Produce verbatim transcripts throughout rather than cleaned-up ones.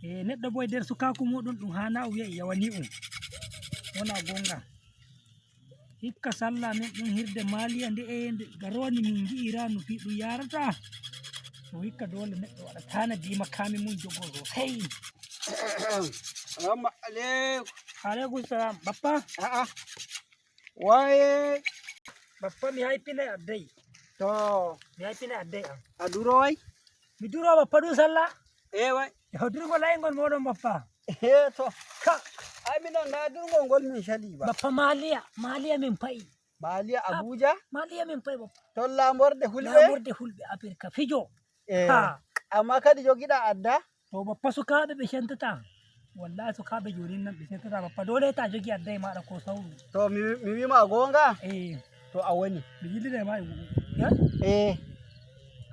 E neɗɗo boy nder sukaaku muɗum ɗum haana o wi'a yawani um. Wona gonga. Hikka salla men ɗum hirde maaliya nde e nde garoni min ngi'ira no fi ɗum yarata. To hikka dole neɗɗo waɗa tanadi makami mum jogo sosai. Salamu alaikum. Alaikum salam. Bappa? A'a. Waye? Bappa mi haipina addai. To. Mi haipina addai am. A durowai? Mi duro bappa ɗum salla. Ewa. Yo durgol ay ngol moɗon bappa. He to. Ka. Ay minon na durgol ngol min shali ba. Bappa maliya maliya min pa'i. Maliya abuja. Maliya min pa'i bappa. Ton lamorde hulɓe. Lamorde hulɓe afirka fijo. Eh. Ha. Amma kadi jogiɗa adda. To bappa sukaaɓe ɓe sentata. Wallahi sukaaɓe jonin nan ɓe sentata bappa dole ta jogi adda e maɗa ko sauru. To mi mi wima gonga. Eh. To a woni. Mi yillide ma e wuɗu. Eh.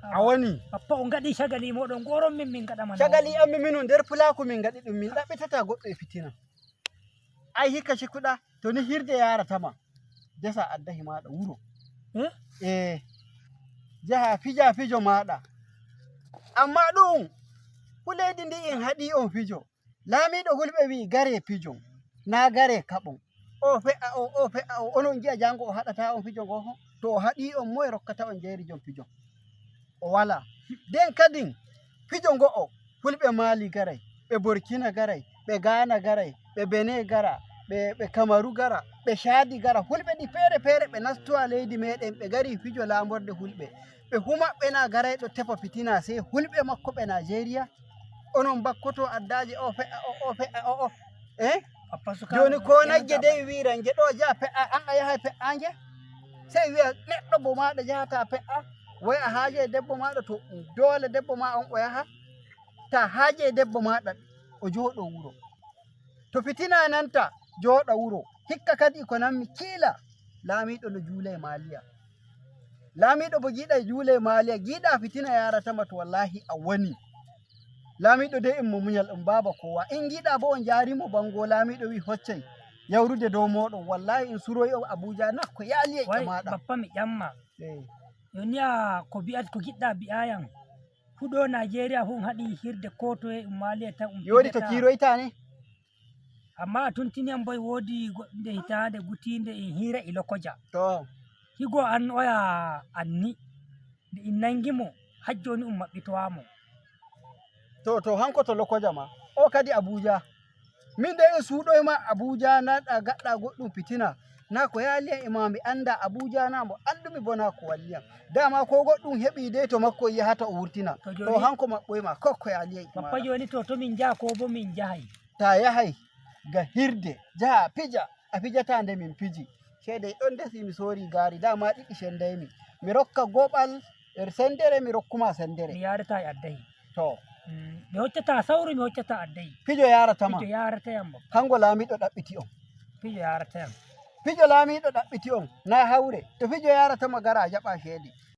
A woni. Bappa on gaɗi shagali moɗon goron min min gaɗa man. Shagali ammi minon nder pulaku min gaɗi ɗum min ɗaɓɓitata goɗɗo e fitina. Ai hikka shikuɗa to ni hirde yaratama. Desa addahi maɗa wuro. Eh. Eh. Jaha fija fijo maɗa. Amma ɗum ku leydi ndi in haɗi on fijo. Laamiiɗo hulɓe wi'i, "Garee pijon, naa garee kaɓon. Oo fe'a oo, oo fe'a oo, onon ngi'a jaango o haɗataa on fijo ngoo? To o haɗii on, moye rokkata on jeeri jom pijon? O walaa." Nden kadin, fijo ngo'o, hulɓe Maali garay, ɓe Borkina garay, ɓe Gaana garay, ɓe Bene gara, ɓe, ɓe Kamaru gara, ɓe Caadi gara, hulɓe ɗi feere feere ɓe nastowa leydi meeɗen, ɓe ngarii fijo laamorde hulɓe. Ɓe fu maɓɓe na garayɗo tefa fitina, sey hulɓe makko ɓe Naajeeriya. Onon mbakkoto addaaje o fe'a o, o fe'a o, o. Eh? Jooni ko nagge dey wi'range ɗo jaha fe'a, an a yahay fe'ange? Sey wi'a neɗɗo bo maaɗa jahata fe'a, woy a haaje debbo maaɗa to doole debbo ma on o yaha. Ta haaje debbo maaɗa o jooɗo wuro. To fitina nanta jooɗa wuro, hikka kadi ko nammi kiila laamiiɗo no juula e maaliya. Laamiiɗo bo giɗa e juula e maaliya, giɗa fitina yaratama to wallahi a woni. Laamiiɗo dey immo muñal ɗum baaba kowa. In giɗa bo on jaarimo bango laamiiɗo wi hoccay yawrude dow moɗon wallahi in suroy o Abuja na ko yaali e maɗa. Bappa mi ƴamma. Eh. Yo niya ko bi'at ko giɗɗa bi'ayan. Huɗo Najeriya fu un haɗi hirde ko toye um maali e tan um. Yooɗi to kiiroyta ni. Amma a tuntini am boy woodi goɗɗunde hitaande gutiinde en hiira e lokoja. To. Higo an oya anni. Nde in nangi mo hajjoni um maɓɓitowa mo. To to hanko to lokoja ma. O kadi Abuja. Min de in suuɗoyma Abuja naɗa gaɗɗa goɗɗum fitina. Na ko yaali en e ma mi anda Abuja na mo andumi bona ko walli am. Dama ko goɗɗum heɓi dey to makko yahata o wurtina. To hanko maɓɓoy ma kokko yaali en e ma. Bappa joni to to min jaha ko bo min jahay. Ta yahay ga hirde jaha pija a fijata nde min piji. Ceede ɗon desi mi sori gari dama ɗiɗi sendaymi. Mi rokka goɓal er sendere mi rokkuma sendere. Mi yarata e addahi. To. Mi hoccata sawru mi hoccata addahi. Pijo yaratama. Pijo yaratayam bappa. Hango laamiɗo ɗaɓɓiti on. Pijo yaratayam. Pijo laamiɗo ɗaɓɓiti on na hawre to pijo yaratama gara a jaɓa ceede.